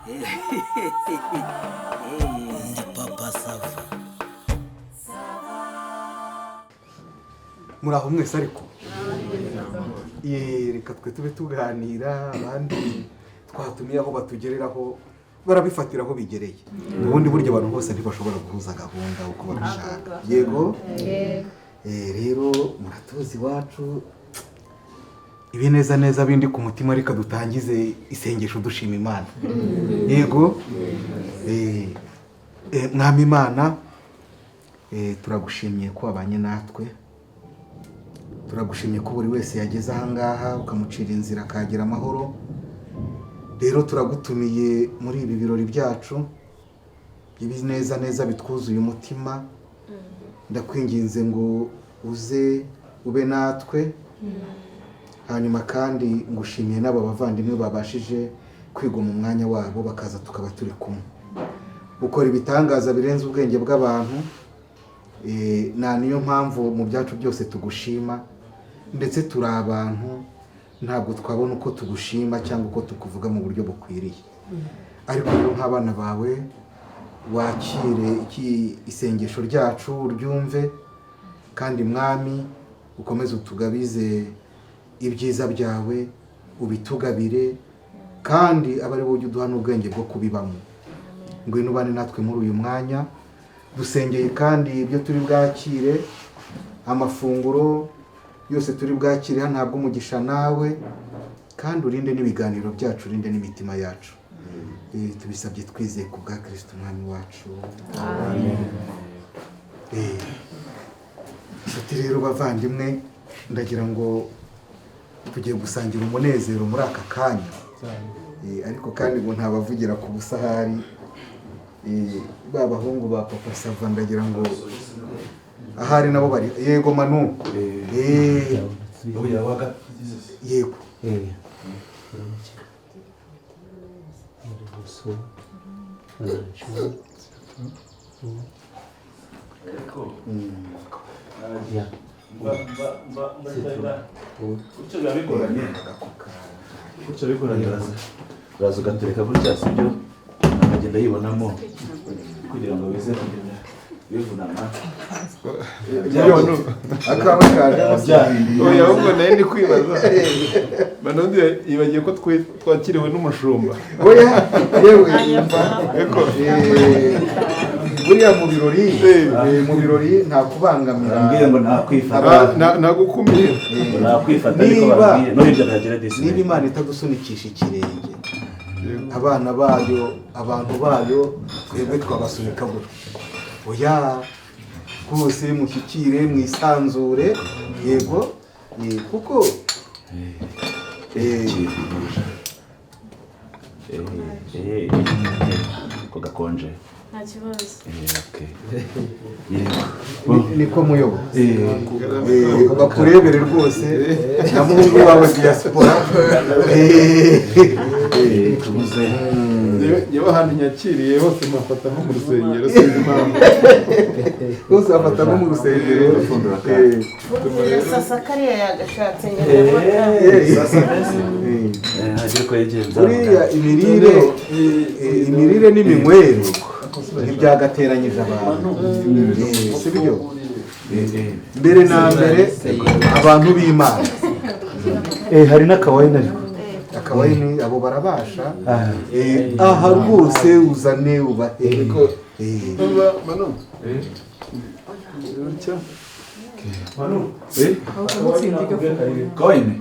Ndi Papa Sava. Muraho mwese. Ariko ye, reka twe tube tuganira, abandi twatumiye aho batugereraho barabifatira aho bigereye. Ubundi buryo abantu bose ntibashobora guhuza gahunda uko babishaka. Yego. Rero muratuzi iwacu ibineza neza bindi ku mutima. Reka dutangize isengesho dushima Imana. Yego. Mwami Imana, turagushimiye ko wabanye natwe, turagushimye ko buri wese yageze ahangaha ukamucira inzira akagera amahoro. Rero turagutumiye muri ibi birori byacu ibineza neza bitwuzuye umutima. Ndakwinginze ngo uze ube natwe. Hanyuma kandi ngushimiye n'aba bavandimwe babashije kwigomwa umwanya wabo bakaza tukaba turi kumwe. Ukora ibitangaza birenze ubwenge bw'abantu. Na niyo mpamvu mu byacu byose tugushima, ndetse turi abantu ntabwo twabona uko tugushima cyangwa uko tukuvuga mu buryo bukwiriye. Ariko rero nk'abana bawe, wakire iki isengesho ryacu, uryumve, kandi Mwami ukomeze utugabize ibyiza byawe, ubitugabire, kandi abe ari wowe ujya uduha n'ubwenge bwo kubibamo. Ngwino ubane natwe muri uyu mwanya dusengeye, kandi ibyo turi bwakire, amafunguro yose turi bwakire hano, ntabwo umugisha nawe, kandi urinde n'ibiganiro byacu, urinde n'imitima yacu. Tubisabye twizeye ku bwa Kirisito Umwami wacu. Inshuti rero bavandimwe, ndagira ngo tugiye gusangira umunezero muri aka kanya. Ariko kandi ngo ntabavugira ku busahari. Ba bahungu ba Papa Sava, ndagira ngo ahari nabo bari. Yego Manu. Yego. Gutyo biba bigoranye, gutyo bigoranye. Uraza ugatereka gutya, sibyo? Akagenda yibonamo kugira ngo bize kugenda bivunama. Akawe kaje. Byahinduye. Oya, ahubwo nayo ndi kwibaza, Manundi yibagiwe ko twakiriwe n'umushumba. Oya yewe, umva. Buriya mu birori, mu birori nta kubangamira. Barambwiye ngo nakwifata. Nagukumira. Ngo nakwifata, ariko barambwiye no hirya ntagera disi. Niba Imana itadusunikisha ikirenge, abana bayo, abantu bayo, twebwe twabasunika gutya? Oya rwose, mushyikire mwisanzure. Yego. Kuko Ko gakonje. Nta kibazo. Okay. Yego. Niko muyobo. Bakurebere rwose na muhungu wawe diaspora. Tubuze. Yewe, ahantu nyakiriye hose mpafata nko mu rusengero, sinzi impamvu. Rwose bafata nko mu rusengero. Sasa kariya yagashatse ngenda. Sasa mbese hagiye ko yigenza. Buriya imirire n'iminywere ntibyagateranyije abantu. Si byo? Mbere na mbere abantu b'Imana. Hari n'akawayini ariko. Akawayini abo barabasha. Aha rwose uzane ubahe. Umva, Manu. Gutya. Kawayini,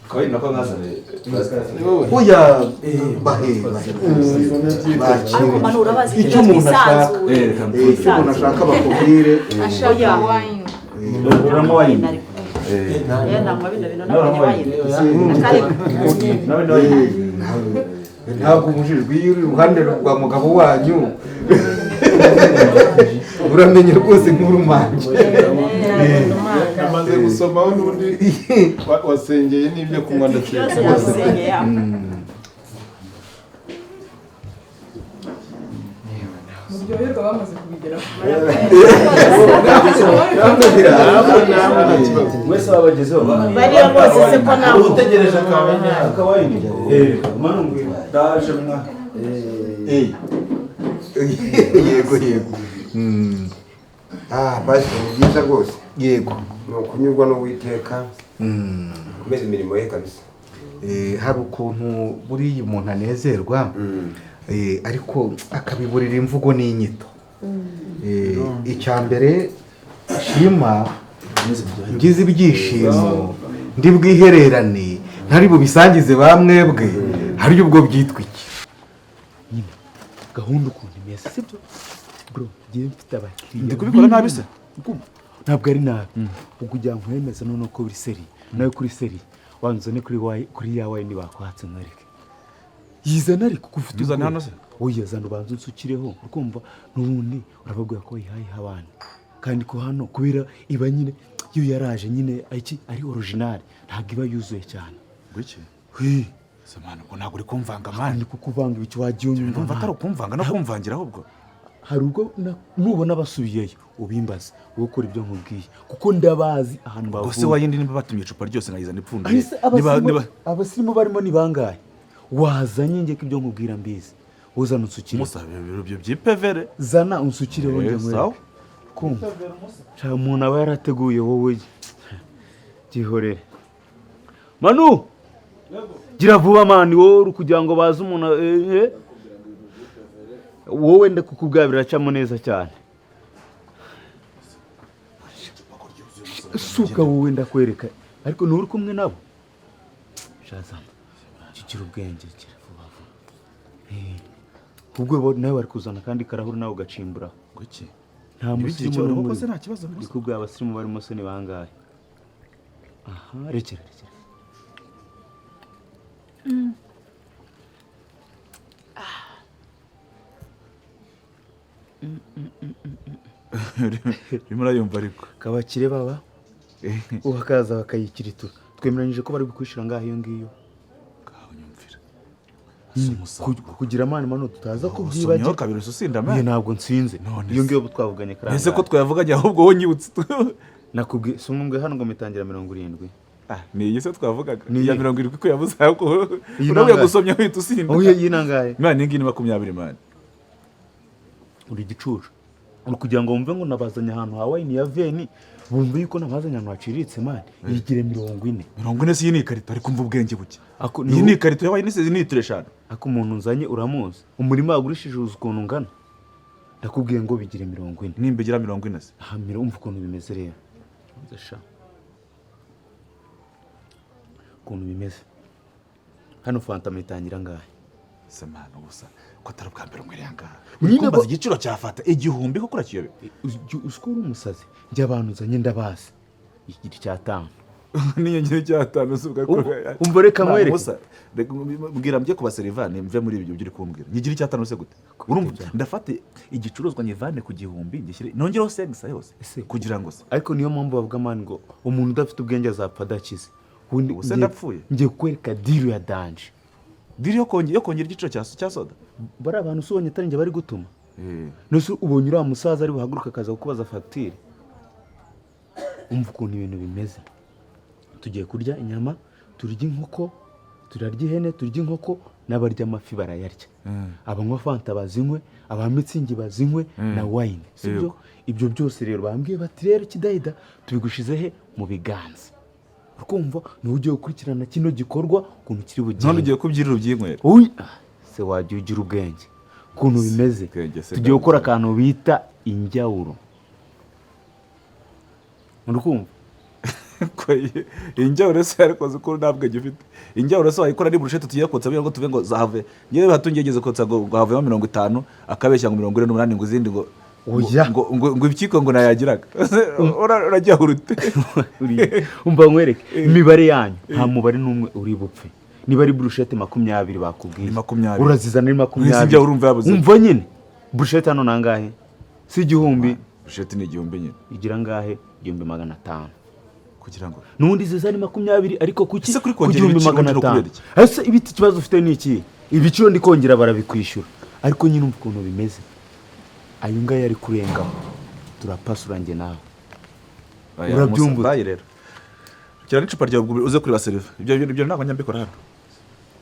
kawayini nako nkazane. Ni wowe. Oya, bahe bahe bakire. Ariko Manu, urabazi icyo umuntu ashaka. twisanzure. Reka. Icyo umuntu ashaka bakubwire. Ashaka wine. Uranywa wayini? Nanywa bino bintu, nabonye wayini. Nawe nawe. Ntabwo ubujijwe iyo uri iruhande rwa mugabo wanyu, uramenye rwose nk'urumange. Namaze gusomaho n'ubundi wasengeye n'ibyo kunywa, ndakeka. Byose yabisengeye. Muryoherwa bamaze kubigeraho. Mwese babagezeho. Bariya bose se ko ntabwo Utegereje akawayini. Manu ngwino. Ndaje mwa. Yego yego. Ah, pastor, ni byiza rwose. Yego. Ni ukunyurwa n'Uwiteka. Kumeza imirimo ye kabisa. Hari ukuntu buriya umuntu anezerwa ariko akabiburira imvugo n'inyito. Icya mbere shima ngize ibyishimo ndi bwihererane ntari bubisangize bamwebwe, hari ubwo byitwa iki? Nyine gahunda ukuntu imeze, sibyo bro? Ngiye mfite abakiriya. Ndi kubikora nabi se? Ntabwo ari nabi, ukugira ngo nkwemeze noneho ko buri seri nawe kuri seri wanzane kuri wayi, kuri ya wayini bakwatse nkwereke. Yizana ariko kuko ufite Yizane ubwoba. hano se? Oya, zana ubanze unsukireho, ukumva n'ubundi urababwira ko wayihaye abana, kandi ko hano kubera iba nyine iyo yaraje nyine iki ari original, ntabwo iba yuzuye cyane. Gwiki? Hi. Samana, ubwo ntabwo uri kumvanga man. Ni kukuvanga ibiki wagiye unyumva? Ndumva atari ukumvanga no kumvangira ahubwo. Hari ubwo nubona basubiyeyo ubimbaza, wowe ukora ibyo nkubwiye kuko ndabazi ahantu Ubwo se bavuye. wayindi niba batumye icupa ryose nkayizana ipfunduye. Ahise Niba niba abasirimu barimo ni bangahe? Wazanye njye ko ibyo nkubwira mbizi. Uzana unsukire. Musa ibyo byipevere. Zana unsukireho njye Sawa. nkwereke. Kumva. Nta umuntu aba yarateguye wowe. Gihorere. Manu! Gira vuba mani, wowe uri kugira ngo baze umuntu wowe ndakukubwira biracamo neza cyane. Suka wowe ndakwereka, ariko nturi kumwe nabo. Shazana. Kigira ubwenge, gira vuba vuba. Ubwo bo nawe bari kuzana kandi karahuri nawe ugacimbura. Gwiki? Nta Ntibigire musirimu ikibazo, uri kuko muri. se nta kibazo musa. Ndikubwira abasirimu barimo se ni bangahe? Aha, rekera rekera. Urimo urayumva ariko. Kabakire baba uhakaza bakayikiritura. Twemeranyije ko bari bukwishyura ngaho iyo ngiyo. Ngaho nyumvira. Kugira amani mano tutaza Usomyeho kubyibagira. kabiri usinda Iyo man. ntabwo nsinze. None Iyo se. ngiyo twavuganye karanga. Ese ko twavuganye ahubwo wowe nyibutse. Nakubwiye si umwe hano ngo mitangira 70. Ah, ni iyi se twavugaga. Ni Iya iyi. 70 ko yabuze ahubwo. Iyi Urabuye nangahe? gusomya uhita usinda. Oya, iyi nangahe? Man, iyi ngiyi ni 20 man. Uri igicucu. Uri kugira ngo wumve ngo nabazanye ahantu ha wayini ya veni, bumve yuko nabazanye ahantu haciriritse mani. Yigire 40. 40 si iyi ni ikarito, ariko umva ubwenge buke. Ako Iyi ni ikarito ya wayini se, ni litiro 5. Ako umuntu nzanye uramuzi. Umurima wagurishije uzi ukuntu ungana. Ndakubwiye ngo bigire 40. Nimba igira 40 se. Aha umva ukuntu bimeze rero. Sha. Ukuntu bimeze. Hano fanta mitangira ngahe? Semana ubusa ko atari ubwa mbere unywera ngaha. Nyine Kumbaza igiciro cya fanta 1000 ko urakiyobe. Uzi ko uri umusazi? Njye abantu nzanye ndabazi. Igira icyatanu. Niyo ngira icyatanu si ubwa ko. Umva reka nkwereke. Musa, mbwira mjye kubaseriva mve muri ibyo uri kumbwira. Nyigira icyatanu se gute? Urumva ndafata igicuruzwa nyivane ku 1000 ngishyire nongereho sengisa yose kugira ngo se. Ariko niyo mpamvu bavuga mani ngo umuntu udafite ubwenge azapfa adakize. Ubu se ndapfuye. Ngiye kukwereka deal ya danje. Deal yo kongera igiciro cya soda. Bari abantu usubonye atari njye bari gutuma. Nose ubonye uriya musaza ari buhaguruka akaza kukubaza fagitire. Umva ukuntu ibintu bimeze. Tugiye kurya inyama, turya inkoko, turarya ihene, turya inkoko, n'abarya amafi barayarya. Abanywa fanta bazinywe, aba mitsingi bazinywe na wine. Sibyo? Ibyo byose rero bambwiye bati rero kidahida tubigushize he mu biganza. Urumva niwe ugiye gukurikirana kino gikorwa ukuntu kiri bugende. None ugiye kubyirira ubyinywera. Se wajya ugira ubwenge ukuntu bimeze. Tugiye gukora akantu bita injyawuro. Urikumva? Injyawuro se ariko uzi ko nta bwenge ufite. Injyawuro se wayikora ari burushete tugiye kotsa ngo tuve ngo zahave. Ngewe hatungegeze kotsa ngo havemo 50 akabeshya ngo 48 ngo izindi ngo Oya. Ngo ibikiko ngo nayagiraga. Urajya urute. Umva nkwereke imibare yanyu nta mubare n'umwe uri bupfe. Niba ari burushete 20 bakubwiye. Ni 20. Urazizana ari 20. Ese urumva yabuze. Umva nyine. Burushete hano nangahe? Si 1000. Burushete ni 1000 nyine. Igira ngahe? 1500. Kugira ngo nubundi ziza ari 20 ariko kuki Ese kuri kongera ibiciro 1500? Ese ibiti ikibazo ufite ni iki? Ibiciro ndi kongera barabikwishyura. Ariko nyine umva ukuntu bimeze. Ayo ngayo ari kurengaho. Turapasura njye nawe. Urabyumva? Bayi rero. Kira n'icupa ryawe ubwo uze kuri baseriva. Ibyo ntabwo njya mbikora hano.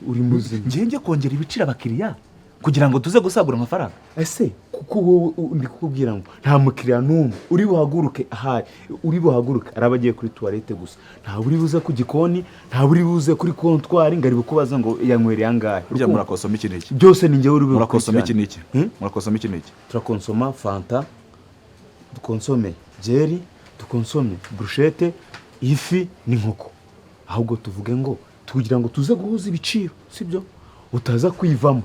Uri muzima? Ngiye njye kongera ibiciro abakiriya kugira ngo tuze gusagura amafaranga. Ese kuko wowe ndi kukubwira ngo nta mukiriya n'umwe uri buhaguruke ahari, uri buhaguruke araba agiye kuri toilette gusa, ntawe uri buze ku gikoni, ntawe uri buze kuri comptoir ngo ari bukubaza ngo yanywereye angahe. Burya murakosoma iki n'iki? Byose ni njyewe uri Murakosoma iki bubikurikirane. n'iki? Murakosoma iki n'iki? Turakonsoma fanta, dukonsome byeri, dukonsome brochette, ifi n'inkoko. Ahubwo tuvuge ngo tugira ngo tuze guhuza ibiciro, sibyo? Utaza kwivamo,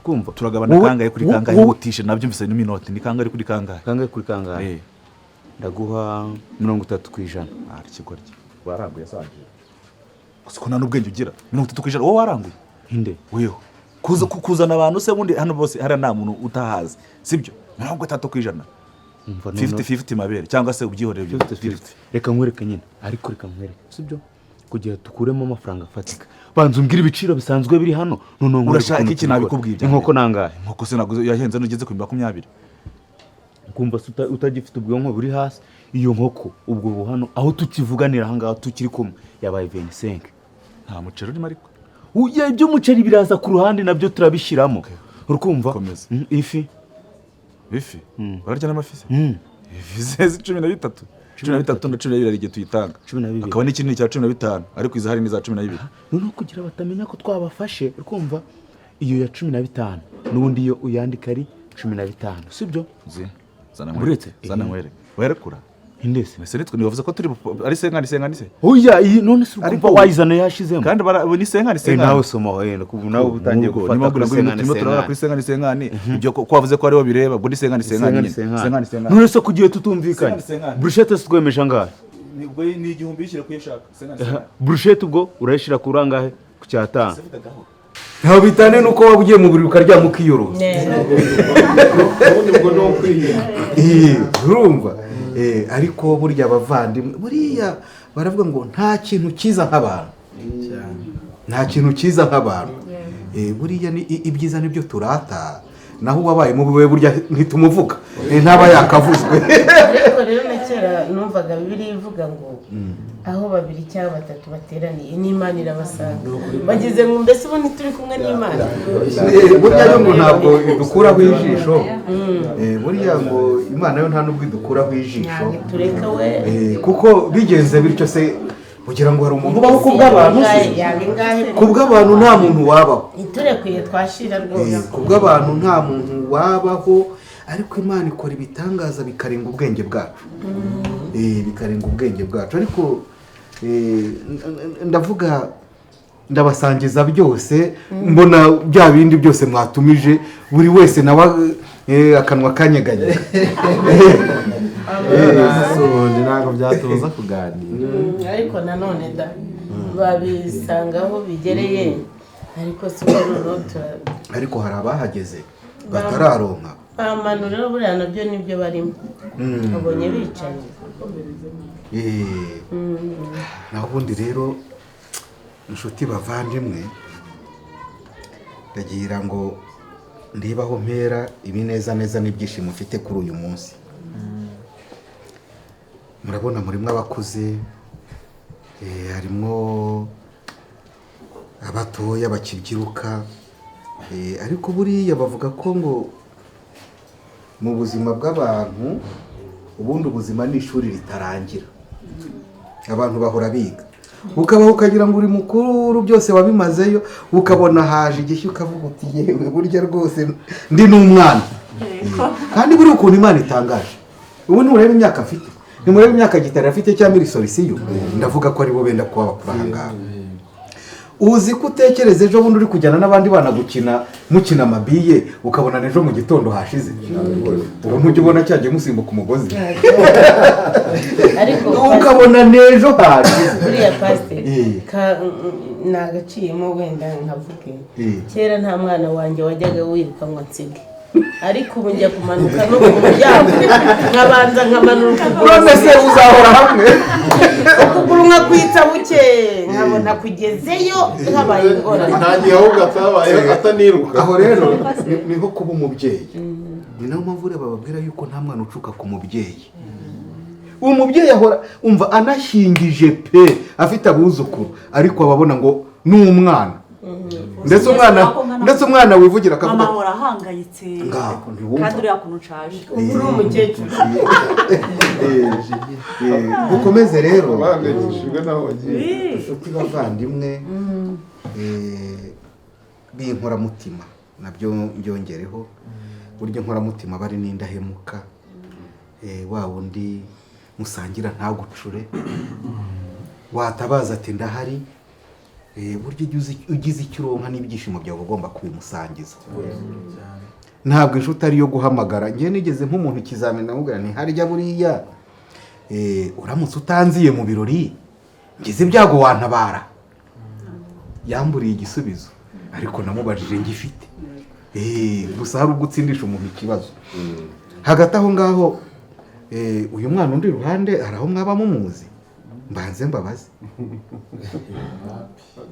kumva? Turagabana kangahe kuri kangahe? Hutishe, nabyumvise n'iminota. Ni kangahe kuri kangahe? Kangahe kuri kangahe? Ndaguha 30%. Ah, ikigoryi. Waranguye sanje. Gusa ko nta n'ubwenge ugira. 30% wowe waranguye. Inde? Weho. Kuza kuzana abantu se bundi hano bose hariya nta muntu utahazi. Sibyo? 30%. Umva noneho. 50-50 mabere cyangwa se ubyihorere byo. 50-50. Reka nkwereke nyine, ariko reka nkwereke, sibyo? Kugira dukuremo amafaranga afatika, banza umbwire ibiciro bisanzwe biri hano, noneho nkwereke Urashaka ukuntu iki? tubikora. Nabikubwiye ibya Inkoko mbere. nangahe? Inkoko se naguze yahenze nugeze ku 20. Kumva se utagifite ubwonko buri hasi? Iyo nkoko ubwo ubu hano aho tukivuganira aha ngaha tukiri kumwe yabaye 25. Nta muceri urimo ariko. Uya, iby'umuceri biraza ku ruhande, nabyo turabishyiramo, urukumva? Komeza. Ifi? Ifi? Bararya n'amafi se? Mm. Ifi se 13. 13 na 12 hari igihe tuyitanga. 12. Akaba n'ikinini cya 15 ariko izahari ni za 12. Noneho kugira batamenya ko twabafashe, urukumva, iyo ya 15 n'ubundi iyo uyandika ari 15, sibyo? Zi. Zana nkwereke. Uretse? Zana nkwereke. Werekura. Indese? Mbese nitwe ntibavuze ko turi ari cinquante cinquante se? Oya, iyi none se Ariko ukumva wayizana yashizemo? Kandi bara ni cinquante cinquante. Nawe soma wenda kubu nawe utangiye gufata kuri kuri cinquante turimo turabona kuri cinquante. Cinquante cinquante. Ibyo ko wavuze ko ariho bireba, ubwo ni cinquante cinquante nyine. Cinquante cinquante. None se kugiye tutumvikanye? Cinquante cinquante. Brochette se twemeje angahe? Ubwo ni 1000 yishyira kuyishaka. Cinquante cinquante. Brochette ubwo urayishyira kuri angahe? Ku cyatanu. Ntawe bitane nuko waba ugiye mu buriri ukaryama ukiyorosa. Ubundi ubwo ni ukwiyima. Urumva? Ariko burya abavandimwe, buriya baravuga ngo nta kintu cyiza nk'abantu, nta kintu cyiza nk'abantu. Buriya ni ibyiza nibyo turata, naho uwabaye mubi we burya ntitumuvuga. Ntaba yakavuzwe. Ariko rero na kera numvaga Bibiliya ivuga ngo aho babiri cyangwa batatu bateraniye n'Imana irabasanga. Bageze ngo mbese ubu ntituri kumwe n'Imana? Burya yo ngo ntabwo idukuraho ijisho. Buriya ngo Imana yo nta nubwo idukuraho ijisho. Ntabwo tureka we. Kuko bigenze bityo se kugira ngo hari umuntu ubaho ku bw'abantu se? Yaba ingahe? Ku bw'abantu nta muntu wabaho. Ntiturekuye twashira rwose. Ku bw'abantu nta muntu wabaho, ariko Imana ikora ibitangaza bikarenga ubwenge bwacu. Bikarenga ubwenge bwacu. Ariko ndavuga ndabasangiza byose, mbona bya bindi byose mwatumije, buri wese nawe akanwa kanyeganyega. Ubundi ntabwo byatubuza kuganira. Ariko nanone da babisanga aho bigereye, ariko si ko noneho Ariko hari abahageze batararonka. Bamanura rero buriya nabyo nibyo barimo, babonye bicaye. Naho ubundi rero, inshuti bavandimwe, ndagira ngo ndebe aho mpera ibineza neza n'ibyishimo mfite kuri uyu munsi. Murabona murimo abakuze, harimwo abatoya bakibyiruka. Ariko buriya bavuga ko ngo mu buzima bw'abantu ubundi ubuzima ni ishuri ritarangira, abantu bahora biga. Ukabaho ukagira ngo uri mukuru byose wabimazeyo, ukabona haje igishya ukavuga uti yewe burya rwose ndi n'umwana. Kandi buriya ukuntu Imana itangaje, ubu ntimurebe imyaka mfite, ntimurebe imyaka gitari afite cyangwa iri sorisiyo, ndavuga ko aribo benda kuba bakuru aha ngaha. Uzi ko utekereza ejo bundi uri kujyana n'abandi bana gukina, mukina amabiye, ukabona n'ejo mu gitondo hashize. Ubu ntujya ubona cyagiye musimbuka umugozi, Ariko ukabona n'ejo hashize. Buriya pasiteri nagaciyemo wenda nkavuge, kera nta mwana wanjye wajyaga wiruka ngo nsige, ariko ubu njya kumanuka no ku muryango nkabanza nkamanura ukuguru. None se uzahora hamwe? Ukuguru nkakwitsa buke nkabona kugezeyo habaye ingorane. Nta gihe ahubwo atabaye ataniruka. Aho rero niho kuba umubyeyi, ni nayo mpamvu rero bababwira yuko nta mwana ucuka ku mubyeyi. Umubyeyi ahora umva anashyingije pe, afite abuzukuru, ariko ababona ngo ni umwana. Ndetse umwana wivugira akavuga mama ahora ahangayitse ngaho ntiwumva kandi uriya kuntu nshaje ubu uri umukecuru. Dukomeze rero bahangayikishijwe n'aho wagiye. Inshuti bavandimwe b'inkoramutima nabyo mbyongereho, burya inkoramutima bari n'indahemuka, wa wundi musangira ntagucure, watabaza ati ndahari. Burya ugize icyo uronka n'ibyishimo byawe ugomba kubimusangiza. Ntabwo inshuti ari iyo guhamagara. Njye nigeze nk'umuntu ikizamini namubwira nti harya buriya uramutse utanziye mu birori ngize ibyago wantabara. Yamburiye igisubizo ariko namubajije ngifite. Gusa hari ubwo utsindisha umuntu ikibazo. Hagati aho ngaho uyu mwana undi iruhande hari aho mwaba mumuzi, mbanze mbabaze.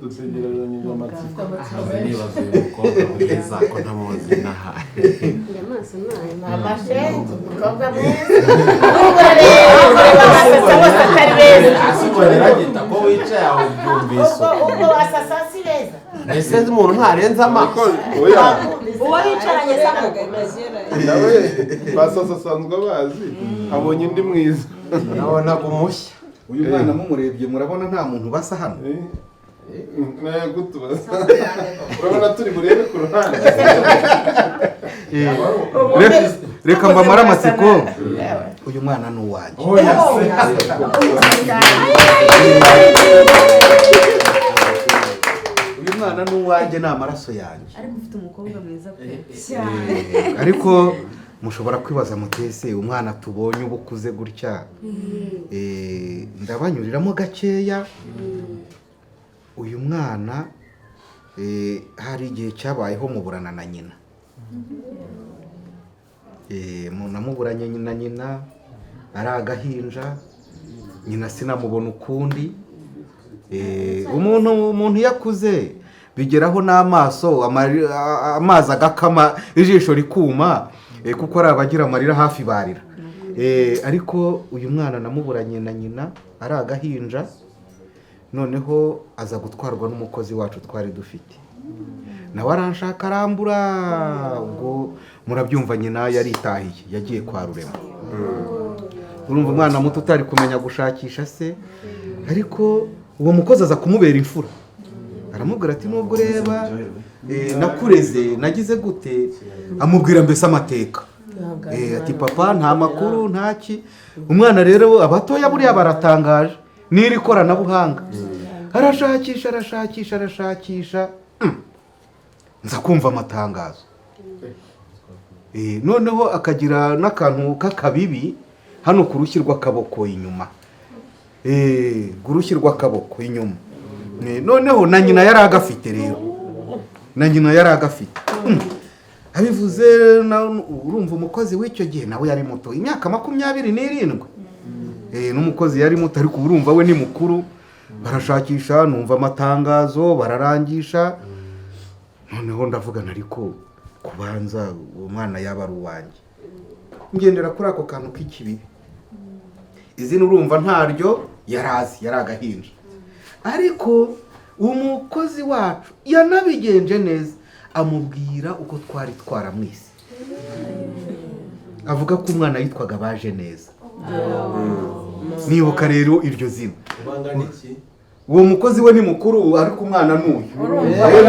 Dutegerezanyije amatsiko. Nibaza uyu mukobwa mwiza ko ntamuzi naha. Amashenge umukobwa mwiza n'ubwo basasa bose atari beza. Gerageza ko wicaye aho ubyumvise. Ubwo basasa si beza. Ese umuntu ntarenze amaso. Uwo bicaranye se nawe basasa asanzwe abazi, abonye undi mwiza. Nabonaga umushya. Uyu mwana mumurebye murabona nta muntu basa hano. Urabona turi burebe ku ruhande. Reka mbamare amatsiko, uyu mwana ni uwanjye. Uyu mwana ni uwanjye, ni amaraso yanjye. Ariko ufite umukobwa mwiza pe. Ariko mushobora kwibaza mutese umwana tubonye ubu ukuze gutya. Ndabanyuriramo gakeya. Uyu mwana hari igihe cyabayeho muburana na nyina. Namuburanye na nyina ari agahinja, nyina sinamubona ukundi. Umuntu yakuze bigeraho n'amaso amazi agakama, ijisho rikuma, kuko ari abagira amarira hafi barira. Ariko uyu mwana namuburanye na nyina ari agahinja, noneho aza gutwarwa n'umukozi wacu twari dufite, nawe aranshaka arambura. Ubwo murabyumva nyina yaritahiye yagiye kwa Rurema. Urumva umwana muto utari kumenya gushakisha se, ariko uwo mukozi aza kumubera imfura, aramubwira ati nubwo ureba nakureze nagize gute, amubwira mbese amateka. Ati papa nta makuru ntaki. Umwana rero abatoya buriya baratangaje n'iri koranabuhanga, arashakisha arashakisha arashakisha, nza kumva amatangazo. Noneho akagira n'akantu k'akabibi hano ku rushyi rw'akaboko inyuma. Ku rushyi rw'akaboko inyuma. Noneho na nyina yari agafite rero, na nyina yari agafite. Abivuze urumva umukozi w'icyo gihe nawe yari muto, imyaka 27. N'umukozi yari muto ariko urumva we ni mukuru. Barashakisha numva amatangazo bararangisha. Noneho ndavugana ariko kubanza uwo mwana yaba ari uwanjye, ngendera kuri ako kantu k'ikibibi. Izina urumva ntaryo yarazi, yari agahinja. Ariko umukozi wacu yanabigenje neza, amubwira uko twari twaramwise, avuga ko umwana yitwaga Baje neza. Nibuka rero iryo zina. Uwo mukozi we ni mukuru ariko umwana n'uyu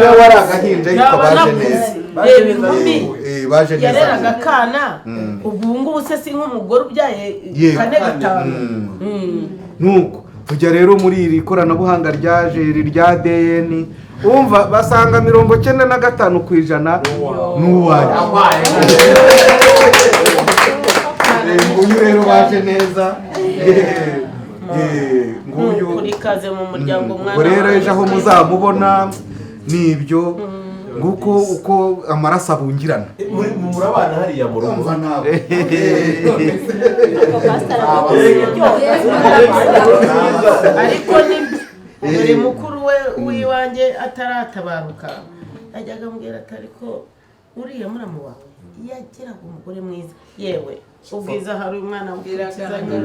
nawe ari agahinja yitwa Baje neza. Reba inkumi Baje neza yareraga akana, ubu ngubu se si nk'umugore ubyaye 4 5. Nuko tujya rero muri iri koranabuhanga ryaje rya ADN, umva basanga 95% n'uwanjye. Nguyu rero Baje neza. Nguyu kuri kaze mu muryango mwana. Rero ejo aho muzamubona nibyo nguko uko amaraso abungirana. Murabana hariya mu rugo. Ariko ni buri mukuru we w'iwanjye ataratabaruka yajyaga ambwira ati ariko uriya muramu wawe yagiraga umugore mwiza, yewe ubwiza hari umwana w'ukizanye.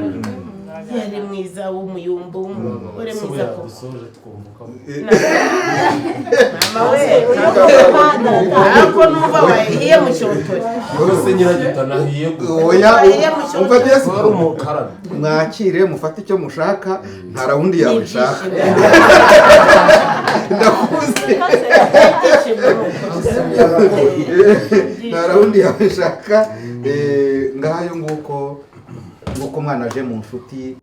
Yari mwiza w'umuyumbu, w'umugore mwiza koko. Dusoje twunguka. Mama we, ntabwo numva wahiye mushotori. Rwose nyiragita nahiye. Oya, Wahiye mushotori. umva diaspora. Wari umukara. Mwakire mufate icyo mushaka, nta rawundi yawe nshaka. Ndakuze. Nta rawundi yawe nshaka. Ngayo nguko nguko umwana aje mu nshuti.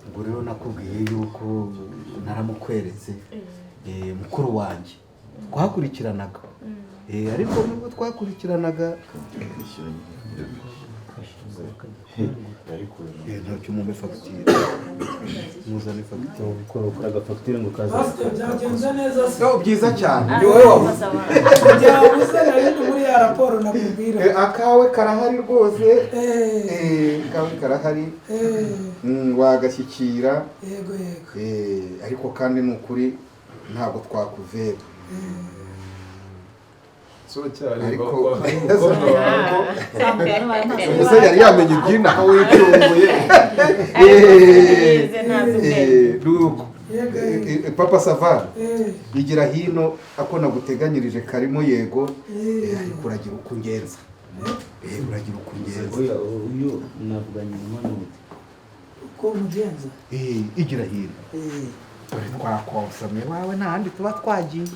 Ubwo rero nakubwiye yuko naramukweretse, mukuru wanjye twakurikiranaga, ariko nubwo twakurikiranaga ntacyo mumpe fagitire, muzane fagitire. Ukora agafagitire ngo kaza. Pastor, byagenze neza se? No, byiza cyane, ni wowe wabuze. Byabuze nari ndi muri ya raporo nakubwira. Akawe karahari rwose, akawe karahari. Wagashyikira. Yego yego. Ariko kandi ni ukuri ntabwo twakuvera. Ariko umusore yari yamenye iby'inaha wicunguye. Nuko Papa Sava, igira hino, ako naguteganyirije karimo. Yego, ariko uragira uko ungenza. Uragira uko ungenza. Oya, uyu navuganye na Manudi. Uko umugenza? Igira hino. Dore twakonsomye wawe, nta handi tuba twagiye.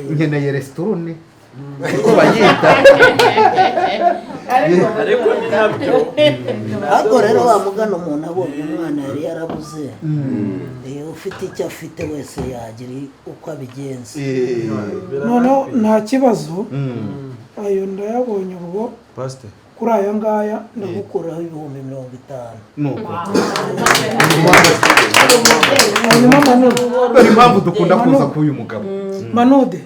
Nkeneye resitorone uko bayita. Ariko ni nabyo. Ariko rero wa mugana umuntu abonye umwana yari yarabuze, ufite icyo afite wese yagira uko abigenza. Noneho nta kibazo, ayo ndayabonye ubwo. Pastor. Kuri ayo ngaya ndagukuraho 50,000. Nuko. Hanyuma Manude, Dore impamvu dukunda kuza k'uyu mugabo. Manude,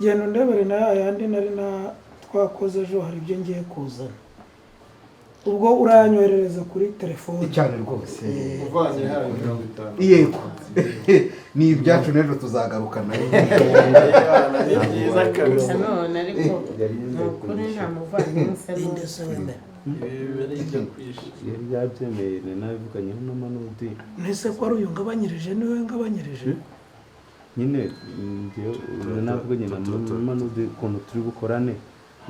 genda undebere na ya yandi nari na twakoze ejo, hari ibyo ngiye kuzana. Ubwo urayanyoherereza kuri telefone. Cyane rwose. Uvanye hayo 50. Yego, ni ibyacu n'ejo tuzagaruka nayo. Ni byiza kabisa. None ariko ni ukuri nta muvandimwe usa Ninde se wemera? Yari yabyemeye, nabivuganyeho na Manudi. Nese ko ari uyu ngabanyirije, niwe ngabanyirije? Nyine njyewe navuganye na Manudi ukuntu turi bukorane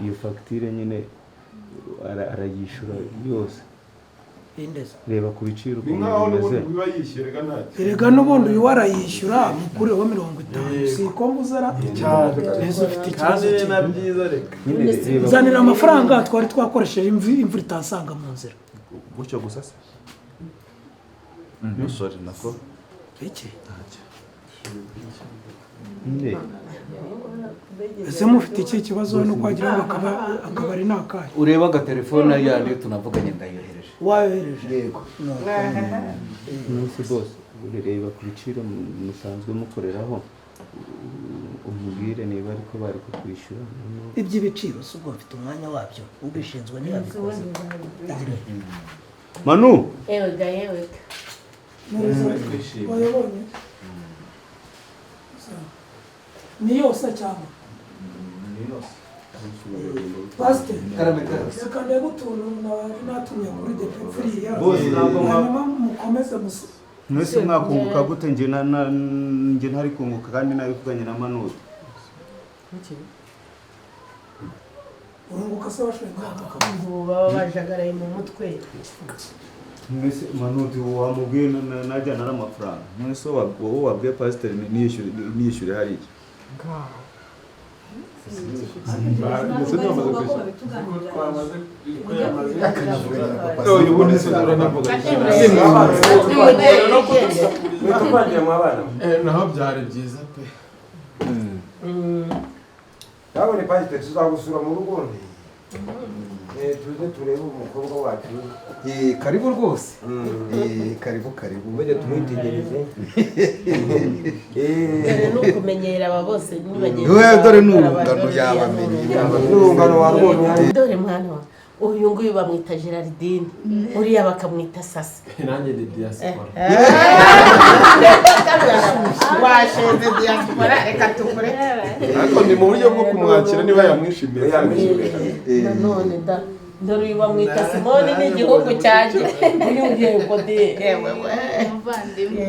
iyo fagitire, nyine arayishyura yose. Ninde se? Reba ku biciro Ni ukuntu nkaho bimeze. n'ubundi biba yishyura rega ntacyo. Erega n'ubundi uyu warayishyura mukureho 50, si ko mbuzara? Nese ufite ikibazo Kandi ni ki? na byiza reka. Nyine reba. Nzanira amafaranga twari twakoresheje, imvura itansanga mu nzira. Gutyo gusa se? Sorry, nako. Iki? Ntacyo. Nyine Ese mufite iki kibazo nuko wagira ngo akabari ni akahe? Ureba agatelefone yandi tunavuganye, ndayohereje. Wayohereje? Yego. Munsi bose reba ku biciro musanzwe mukoreraho, umubwire niba ariko bari kukwishyura. Iby'ibiciro si ubwo mfite umwanya wabyo, ubishinzwe ntiyabikoze. Manu. Yewega yewega. Wayabonye? Ni yose cyangwa? Pastor, Karame karame. reka ndebe utuntu nari natumye kuri depe pfuriya. Bose ntabwo Hanyuma mukomeze musu. Mwese mwakunguka gute? Njye njye ntari kunguka kandi nabivuganye na Manudi. Urunguka se washoye kunguka? Ubu baba bajagaraye mu mutwe. Mwese Manudi wamubwiye najyana n'amafaranga. None se wowe wabwiye pasiteri niyishyure hariya? Ndetse twamaze kwishyura. Uyu Ubundi se uranavuga. Naho byari byiza pe. Nabone pasiteri, tuzagusura mu rugo tuze turebe umukobwa wacu. Karibu rwose. Karibu karibu. Mujye tumwitegereze. Dore ni ukumenyera aba bose ni bagenzi We, dore ni bawe, urungano yabamenye. N'urungano warubonye. Dore mwana wa uyu nguyu bamwita Gerardine, uriya bakamwita Sasa. Nanjye ndi diaspora. Twashinze diaspora, reka tukureke. Ariko ni mu buryo bwo kumwakira niba yamwishimiye. Nanone da, dore uyu bamwita Simoni, ni igihugu cyanjye. Uyu yego de, yewe we. Umuvandimwe.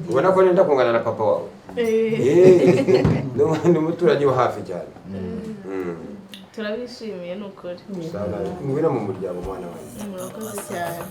Ubona ko nenda kungana na papa wawe. Eh, ni umuturanyi wa hafi cyane. Turabishimiye ni ukuri. Sawa, ngwino mu muryango mwana wanjye. Murakoze cyane.